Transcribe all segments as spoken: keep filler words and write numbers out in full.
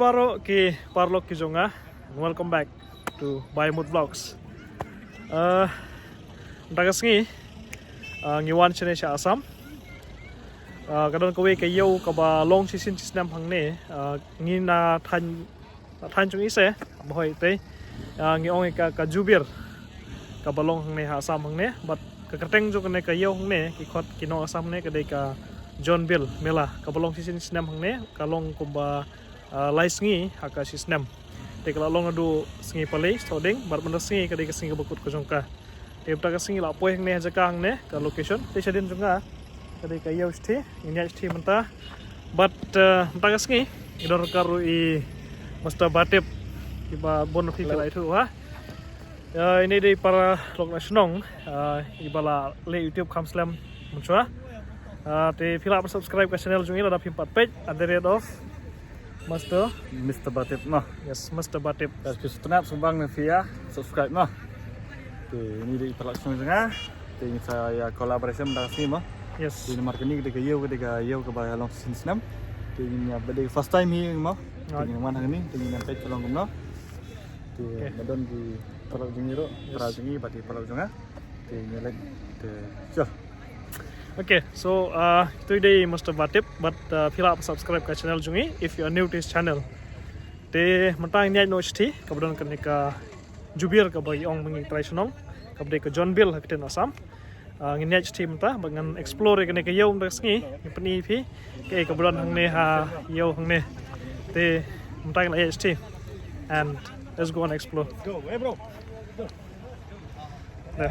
Baroh ki paralok ki jong nga, welcome back to Bai Mut Vlogs. Uh, mynta ka sngi, uh, ngi wan shane sha Assam. Uh, ka don kawei ka ïew kaba long shisien shisnem hangne, uh, ngi na thaiñ, na thaiñ jong ngi se, ba hoi te, uh, ngi ong ka, ka Jubir, kaba long hangne ha Assam hangne, but ka kyrteng jong kane ka ïew hangne, ki khot ki nong Assam hangne, ka dei ka Hornbill Mela, kaba long shisien shisnem hangne, ka long kumba uh, lai sngi ha ka shisnem. Te ka la long naduh sngi Palei, Sthoding, bad mynta sngi ka dei ka sngi kaba kut ka jong ka. Te mynta ka sngi la poi hangne ha jaka hangne, ka location. Te shadien jong nga ka dei ka ïew shithi, ngin ïaid shithi mynta. Bad uh, mynta ka sngi ngi don ryngkat ruh i Mister Batip, kiba bun na phi ki la ithuh ha. Uh, ine i dei i paralok na shnong, uh, iba la leh YouTube kham slem mynshuwa. Uh, te phi lah ban subscribe ka channel jong i lada phim pat peit, at the rate of Mister Mister Batip noh. Yes, Mister Batip. Te phi sngewtynnat sngewbang ne phi ïa subscribe noh. Te ine i dei i paralok shnong jong nga. Te ngi sa ïa collaboration mynta ka sngi mo. Yes. Te namar kane ka dei ka ïew, ka dei ka ïew kaba long shisien shisnem. Te ngi ïa, ba dei first time hi mo. Te ngi wan hangne, te ngi nang peit ka long kumno. Te ba don ki paralok jong ngi ruh, para jong ngi bad ki paralok jong nga. Te ngi leit, te sure. Okay, so uh, ito i dei i Mister Batip, bad uh, phi lah subscribe ka channel jong i if you are new to his channel. Te mynta ngin ïaid noh shithi, kaba don kane ka Jubir kaba i ong ma ngi trai shnong, kaba dei ka Hornbill ha ka ktien Assam. Uh, ngin ïaid shithi mynta, bad ngan explore ïa kane ka ïew mynta ka sngi, ngin pyni ïa phi kaei kaba don hangne ha ïew hangne. Te mynta ngi la ïaid shithi. And let's go and explore. Go, hey bro. Te.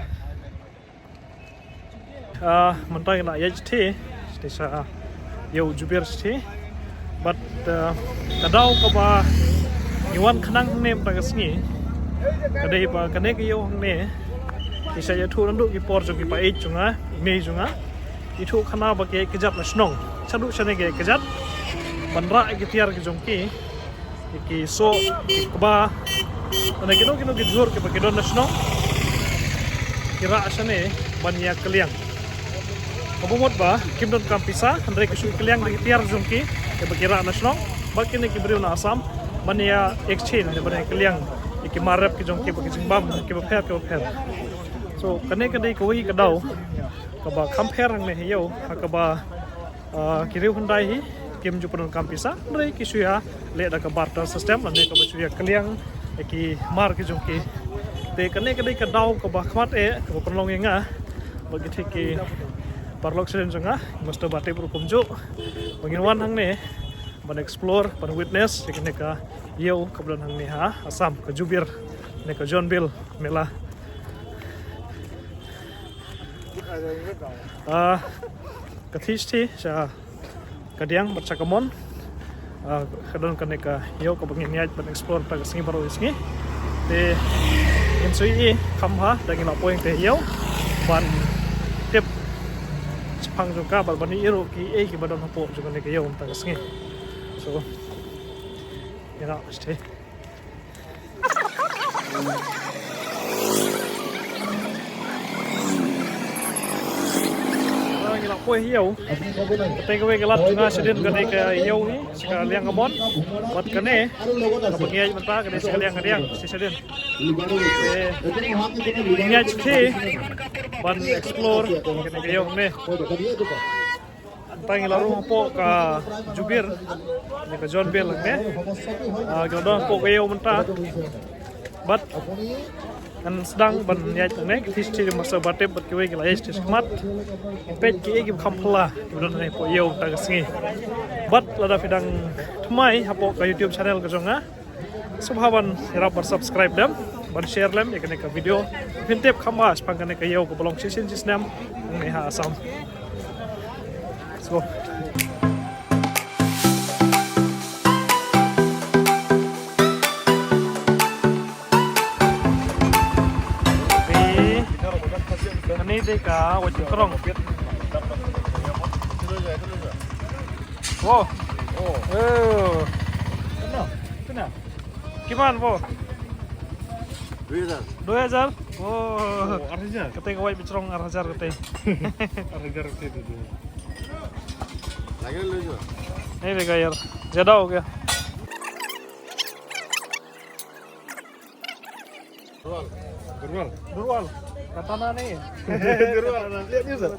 Uh, mynta ngi la ïaid shithi, shithi sha ïew Jubir shithi. Bad uh, ka daw kaba ngi wan khnang hangne mynta ka sngi, ka dei ba kane ka ïew hangne ki shah ïathuh naduh ki por jong ki pa ïeit jong nga, i mei jong nga. I thuh khana ba ki ïaid kjat na shnong. Shaduh shane ki ïaid kjat ban rah ïa ki tiar ki jong ki, ïa ki soh, ïa ki kba, lane kino kino ki jhur kiba ki don na shnong, ki rah shane ban ïa kylliang. Kaba mut ba kim donkam pisa, hynrei ki shu kylliang da ki tiar jong ki, kiba ki rah na shnong. Bad kine ki briew na Assam ban ïa exchange, ban ïa kylliang ïa ki mar rep ki jong ki bad ki jingbam kiba pher kiba pher. So kane ka dei kawei ka daw kaba kham pher hangne ha ïew, ha kaba uh, ki riew hyndai hi kim ju pyndonkam pisa, hynrei ki shu ïa leh da ka barter system, lane kaba shu ïa kylliang ïa ki mar ki jong ki. Te kane ka dei ka daw kaba khmat eh kaba pynlong ïa nga bad kito ki paralok shadien jong nga, Mister Batip ruh kumjuh, ba ngin wan hangne ban explore, ban witness ïa kane ka ïew kaba don hangne ha Assam, ka Jubir, ne ka Hornbill Mela. Ah, ka thiah shithi sha kadiang bad sha kamon. Ah, ka don kane ka ïew kaba ngin ïaid ban explore mynta ka sngi baroh sngi. Te ngin sa ïohi kham bha da ngi la poi hangtei ha ïew ban tip shaphang jong ka bad ban ïohi ruh kiei kiba don hapoh jong kane ka ïew mynta ka sngi. So ïa, shithi. Ah, ngi la poi ha ïew. Kata kawei ka lad jong nga shadien kane ka ïew hi, sha ka liang kamon. Bad kane kaba ngi ïaid mynta kane sha ka liang kadiang, sha shadien. Eh, ngi ïaid shithi ban explore kane ka ïew ne. Mynta ngi la rung hapoh ka Jubir, ne ka Hornbill ne. Ah, ngi la don hapoh ka ïew mynta. Bad ngan sdang ban ïaid ne, ki thiah shithi Mister Batip bad kiwei ki la ïaid shithi shakhmat. Peit kiei kiba kham phylla kiba don hangne hapoh ïew mynta ka sngi. Bad lada phi dang thymmai hapoh ka YouTube channel ka jong nga, sngewbha ban ïarap ban subscribe lem, ban share lem ïa kane ka video. Phin tip kham bha shaphang kane ka ïew kaba long shisien shisnem hangne ha Assam. Let's go. Kane dei ka Waitingkrong. Wow. Oh. Kena, kena. Kiman, bo? Dui hajar. Dui hajar? Oh. Oh, ar hajar. Kata ka Wait Bichrong ar hajar kata. Ar hajar kata tu. Lagi lu jo. Nahi lega yaar. Zyada ho gaya. Durwal. Durwal. Katana ni. Durwal. Lihat ni, Ustaz.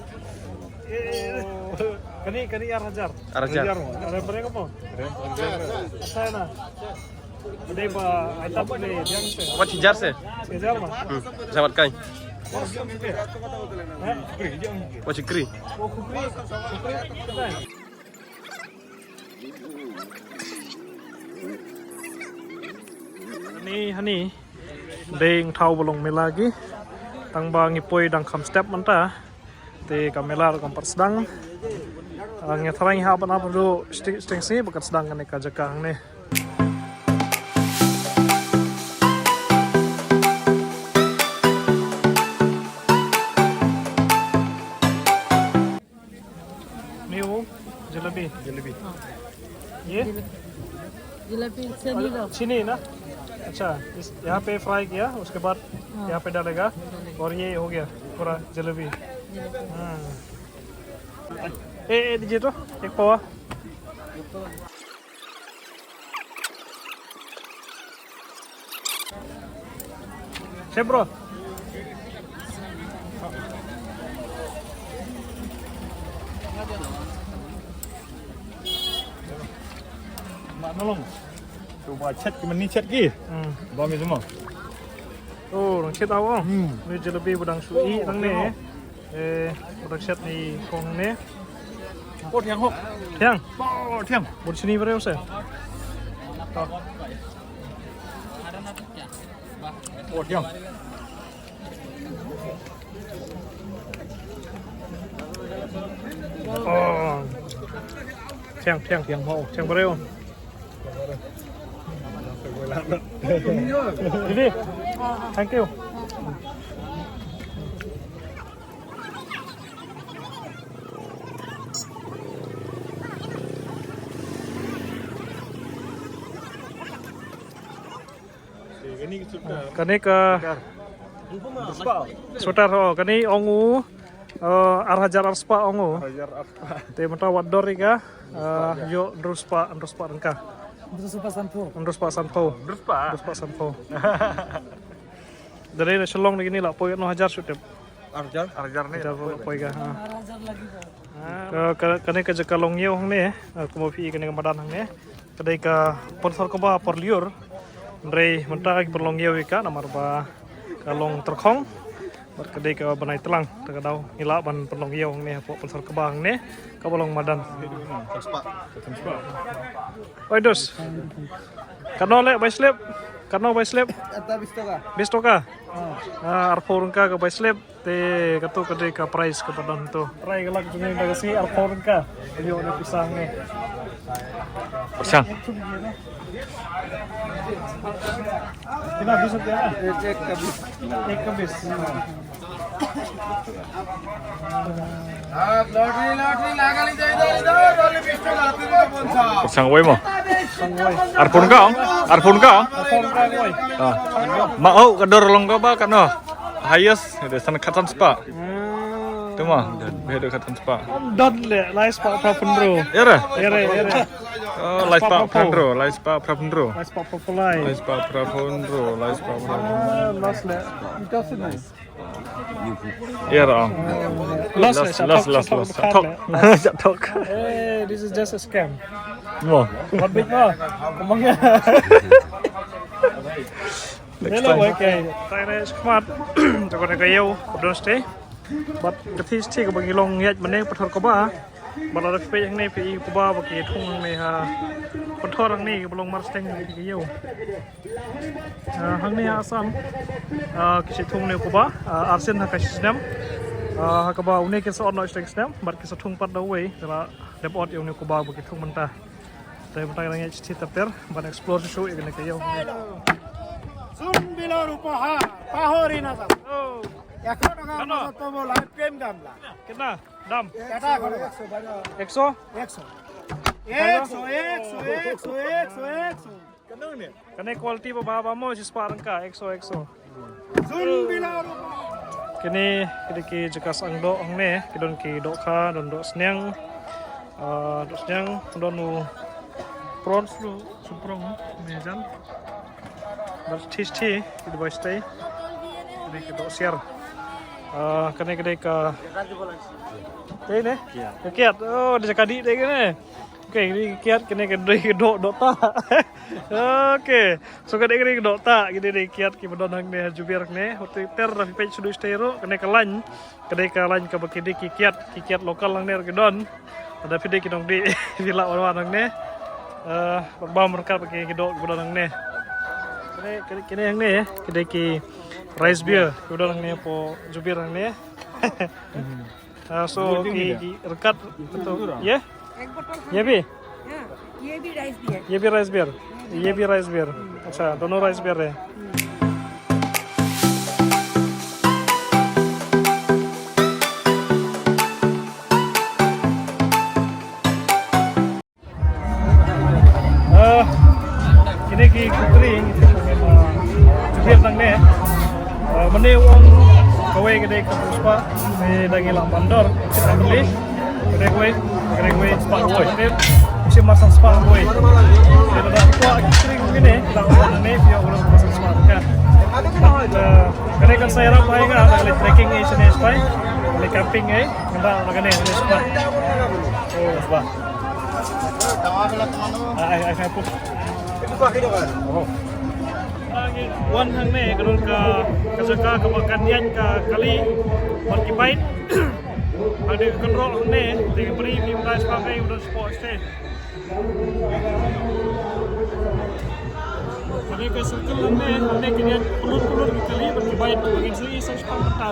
Eh, eh, eh. Kani, kani ar hajar. Ar hajar. Ar hajar mo. Ada berapa mo? Saya na. Dei ba, ai tap ni, diang se. Wat hajar se. Hajar mo. Hmm. Saya wat kai. Hah? Wat kri. Oh, kukri. Kukri. Ni, hani. Dei ngthaw ba long mela ki. Tang ba ngi poi dang kham step mynta. Te ka mela ruh kam pat sdang. Ah, ngi tharai ngi hap ban ap haduh shiteng, shiteng sngi ba kan sdang kane ka jaka hangne. Ni wo, jalebi. Jalebi. ये? जलेबी चीनी लो। चीनी ना? अच्छा, इस, यहाँ पे फ्राई किया, उसके बाद हाँ। यहाँ पे डालेगा, डालेगा। और ये हो गया पूरा जलेबी। जलेबी। हाँ। ए, ए, दीजिए तो, एक पावा। Chef, bro. Mak nolong. Cuba chat ke meni chat ki. Hmm. Ba mi semua. Oh, orang chat awak. Hmm. Ni jalebi ba dang shu ih tang ni. Eh, ba dang chat ni kong ni. Oh, thiang hok. Thiang. Oh, thiang. Bun sini bro se. Oh, thiang. Oh. Thiang, thiang, thiang hok. Thiang bro. Didi, thank you. Kane ka sweater ho, kane ong u, eh, ar hajar ar spah ong u. Ar hajar ar spah. Te mynta wat dor ïa ka, eh, ïoh hynriew spah, hynriew spah tyngka. Hynriew spah sanphew. Hynriew spah sanphew. Hynriew spah. Hynriew spah sanphew. Dei na Shillong ni kine la poi noh hajar shu tip. Ar hajar? Ar hajar ni. Hajar la poi ka, ha. Ar hajar lagi ka. Ka, ka, kane ka jaka long ïew hangne, eh, kumba phi i kane ka madan hangne. Ka dei ka pynthor kaba por lyiur. Hynrei mynta ki pynlong ïew ïa ka namar ba ka long tyrkhong. Bad ka dei ka bnai tlang, ta ka daw ngi lah ban pynlong ïew hangne hapoh pynthor kaba hangne. Kaba long madan. Oi, dos. Katno leh bai slip? Katno bai slip? Ata bis toka. Bis toka? Ah, arphew tyngka ka bai slip. Te kato ka dei ka prize kaba don to. Trai ka lak jong ngi da ka sngi arphew tyngka. Ïoh na pisa ngi. Pyrshang. Kina bisa dia. Ek ka bis. Ek ka bis. Lottery, lottery, laga li jai, idhar, idhar, lottery pistol, hath mein bonsa. Pyrshang wei mo. Arphew tyngka, arphew tyngka. Arphew tyngka wei. Ah. Ma, oh, ka dor long kaba katno? Highest, ïa, san, khatsan spah. Hmm. Tu mo, ïa, khatsan spah. Don leh, lai spah phra phew hynriew. Ïa re? Ïa re, ïa re. Oh, lai spah phra phew hynriew, lai spah phra phew hynriew. Lai spah phra phew lai. Lai spah phra phew hynriew, lai spah phra phew hynriew. Ah, lost leh. Ïa re. Lost leh, lost, lost, lost. Tok. Tok. Eh, this is just a scam. Mo. Wat bit mo. Kumang ïa. Next time. Hello, okay. Tai ne skhmat. Jaka ne ka ïew, Prodon Stay. Bad ka thithi kaba ngi long ïaid mynne pynthor kaba. Bad lada phi peit hangne phi i kaba ba ki thung hangne ha. Pynthor hangne kaba long mar steng ka ïew. Ah, hangne ha Assam. Ah, ki sa thung ne kaba. Ah, arsien ha ka shi snem. Ah, ha kaba une kin sa ot noh shi snem. Bad ki sa thung pat da uwei. Te la dep ot ïa une kaba ba ki thung mynta. Te mynta ngi ngi shu ter ter ban explore shuh ïa kane ka ïew. Sun bilor upohar, pahori na jabo. Oh. Ekso taka. Katno? Moto tomo life game gamla. Kitna? Dam? Ekso. Ekso? Ekso, ekso, ekso, ekso, ekso. Kane quality ba bha bha mo, shispah tyngka, ekso, ekso. Kine, kine ki jaka sang doh hangne, ki don ki dohkha, don doh sniang. Ah, doh sniang, don u prawns ruh, sumprong, me jan. Bad thithi, ki dei bai stay. Ka doh siar. Ah, kane ka dei ka, dei ne? Ka kiat. Oh, dei ka dih dei kane. Okay, dei ka kiat, kane ka dei ka doh, doh tah. Okay. So ka dei ka dei ka doh tah, ka dei dei kiat kiba don hangne ha Jubir hangne. Hotel ter da phi peit shuh shuh ruh, kane ka lain. Ka dei ka lain kaba ki dei ki kiat, ki kiat local hangne ruh ki don. Lada phi dei ki nongdih phi lah wan wan hangne. Eh, bam ryngkat bad ki, ki doh kiba don hangne. Kine, kine, kine hangne, ki dei ki rice beer kiba don hangne hapoh Jubir hangne. Ah, so ki, ki ryngkat, betul. Ye? Ye bhi? हाँ, ये भी rice beer. ये भी rice beer? ये भी rice beer. अच्छा, दोनों rice beer है। Ah, kine ki kukri, ah, Jubir nangne. Ah, mane u ong kawei ka dei ka phew spah, te da ngi lah ban dor, kita beli. Ka dei kawei, ka dei kawei spah kawei. Te shi mar san spah kawei. Te lada ki kwah ki kukri kine, kita ong nangne, phi ïoh mar san spah ka. Ah, ka dei kan sa ïarap ïa nga, da leit trekking ei shane spah, leit camping ei, ngan da lada kane, kane spah. Oh, spah. Ah, ai, ai, ai, push. Wan hangne ka don ka, ka jaka kaba kan ïaid ka kali bad ki bike. Hangne ka kynroh hangne, te ka bri ki bynta spah ka, ka don sport stage. Hangne ka circle hangne, hangne kan ïaid pynlut pynlut ki kali bad ki bike, ba ngin sa ïohi sa spah mynta.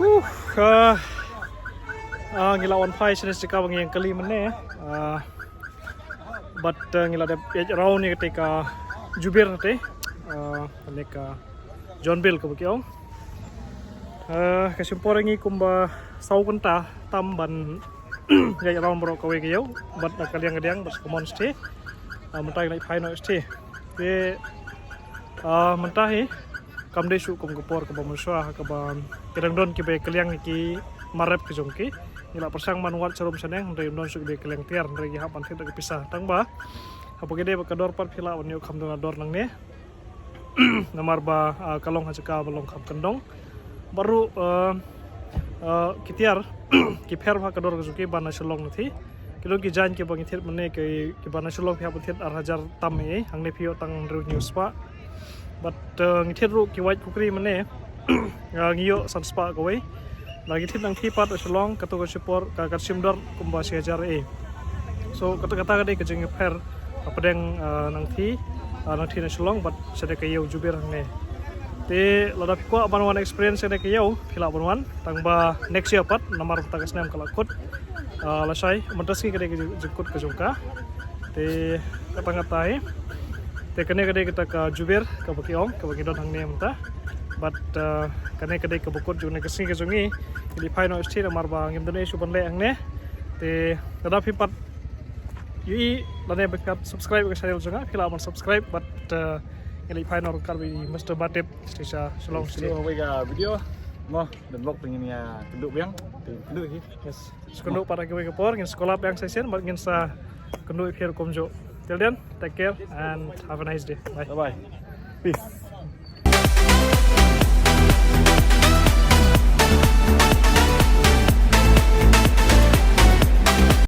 Huh, ah, ah, ngi la wan phai shane sha jaka ba ngi ïeng kali mynne. Ah, bad, ah, ngi la dep ïaid around ïa kata ka Jubir te. Ah, kane ka Hornbill kaba ki ong. Ah, ka shim por ïa ngi kumba saw kynta tam ban ïaid around baroh kawei ka ïew, bad na ka liang ka diang, bad ka mon shatei. Ah, mynta ngi la phai noh shatei. Te, ah, mynta hi kam dei shuh kum ka por kaba mynshuwa, kaba ki dang don kiba kylliang ïa ki mar rep ki jong ki. Ngi la pyrshang ban wad sharum shaneng, hynrei ym don shuh kiba kylliang tiar, hynrei ki hap ban thied da ka pisa. Tang ba haba ki dei bad ka dor pat phi lah ban ïoh kham don dor nangne. Namar ba, ah, ka long ha jaka ba long kham kyndong. Bad ruh, ah, ah, ki tiar ki pher bha ka dor ka jong ki ban na Shillong na thi. Ki long ki jaiñ kiba ngi thied mynne ki, kiba na Shillong phi hap ban thied ar hajar tam ei, hangne phi ïoh tang hynriew hynñiew spah. Bad, ah, ngi thied ruh ki wait kukri mynne, ah, ngi ïoh san spah kawei. Lada ngi thied nangthie pat ha Shillong, kato ka shipor, ka, ka shim dor kumba shi hajar ei. So, kata, kata ka dei ka jingïapher hapdeng, ah, nangthie, ah, nangthie na Shillong bad shane ka ïew Jubir hangne. Te lada phi kwah ban wan experience shane ka ïew, phi lah ban wan, tang ba next year pat, namar mynta ka snem ka la kut. Ah, lashai, mynta sngi ka dei ka jing, jingkut ka jong ka. Te kata kata hi. Te kane ka dei kata ka Jubir kaba ki ong, kaba ngi don hangne mynta. Bad, ah, kane ka dei kaba kut jong kane ka sngi ka jong ngi. Ngi dei phai noh shatei namar ba ngim don ei shuh ban leh hangne. Te lada phi pat ïohi lane ba phi hap subscribe ka channel jong nga, phi lah ban subscribe bad, ah, ngi dei phai noh ryngkat bad i Mister Batip shatei sha Shillong shatei. Shuh kawei ka video. Mo, don vlog te ngin ïa kynduh biang, te kynduh hi. Yes. Shu kynduh pat ha kawei ka por, ngin sa collab biang sa shisien, bad ngin sa kynduh ïa phi ruh kumjuh. Till then, take care and have a nice day. Bye. Bye bye. Peace.